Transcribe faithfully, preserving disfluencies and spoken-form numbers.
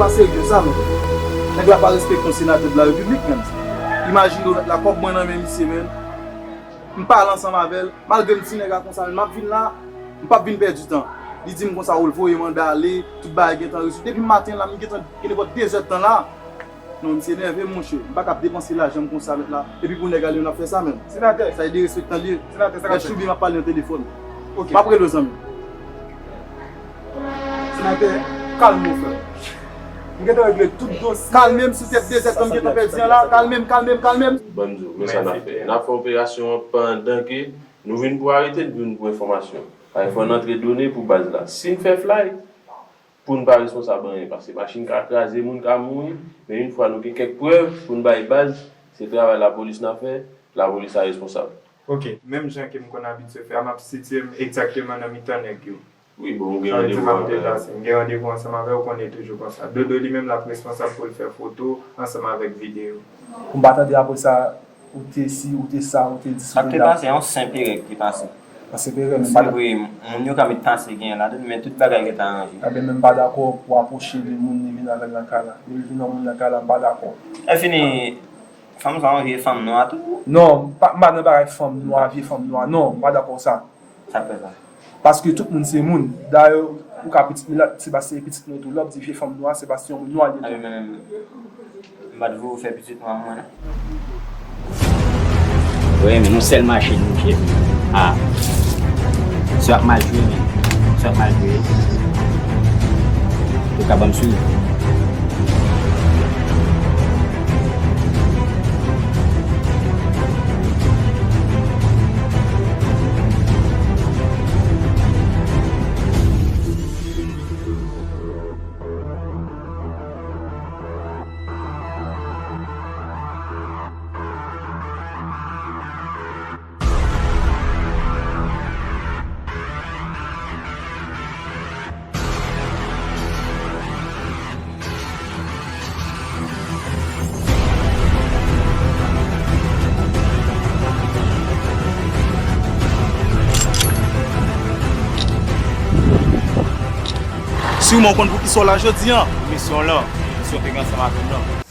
Pa serye sa, men. Nèg la pa respekte yon senatè de la repiblik, menm. Imajine w, la kòb mwen nan men misye, men. M pale ansanm avè l, malgre m ti nèg a konsa, men m ap vin la, m p ap vin pèdi tan. Li di m konsa, ou l voye manda ale, tout bagay gentan rezoud. Depi maten la, m gentan gen nenpòt de zè tan la. Non, misye nève m, monchè. M pa kab depanse lajan m konsa, mèt la. Epi pou nèg ale, n ap fè sa, menm. Senatè. Sa e derespektan l ye. Senatè, sa k ap fèt? Mèt Choubi, m ap pale nan telefòn. Ok. M ap rele w, zanmi. Senatè, kalme w, frè. M gentan regle tout dosye. Kalme m, sou tèt de zè tan m gentan pèdi an la. Kalme m, kalme m, kalme m. Ban m di w, men sa n ap fè. N ap fè operasyon an pandan ke nou vin pou arete l, vin pou enfòmasyon. Paske fò n antre done pou baz la. Si n fè flay, pou n pa responsab anyen, paske machin ka kraze, moun ka mouri, men yon fwa nou gen kèk prèv pou n bay baz, se travay lapolis n ap fè, lapolis a responsab. Ok, menm jan ke m konn abitye fè a, m ap sitiye m egzakteman nan mitan nèg yo. Wi, bon, ou gen randevou avè l. Sa vle di m ap deplase, m gen randevou ansanm avè l, ou konnen toujou konsa. Dodo li menm l ap responsab pou l fè foto ansanm avèk videyo. Pou m pa tande apre sa, ou te si, ou te sa, ou te di, ou te dat. Sa k te pase, yon senp erè ki te pase. Yon senp erè, men m pa dakò. Malgre moun yo ka met panse gen ladan l, men tout bagay gentan ranje. Ebyen, men m pa dakò pou apwoche de moun li vin avè l nan kay la. Li vin yon moun nan kay la, m pa dakò. Lè fini, fanm sa yon vye fanm nwa tou. Non, m pa, m pa nan bagay fanm nwa, vye fanm nwa. Non, m pa dakò sa. Sa k fè sa? Paske tout moun se moun. Dayè, ou ka pitit milat, Sebastien pitit mwen tou. Lè w ap di vye fanm nwa, Sebastien yon moun nwa li ye tou. Ebyen, men, men, men. M pa t vle w fè pitit mwen, mwen, non. Wi, men nou sèl machin, monchè. Ah. Sa ap mal jwe, men. Sa ap mal jwe. Ou ka ban m swiv. Siman w konn poukisa w la jodi a. Misyon w lan, misyon w te gen ansanm avè m lan.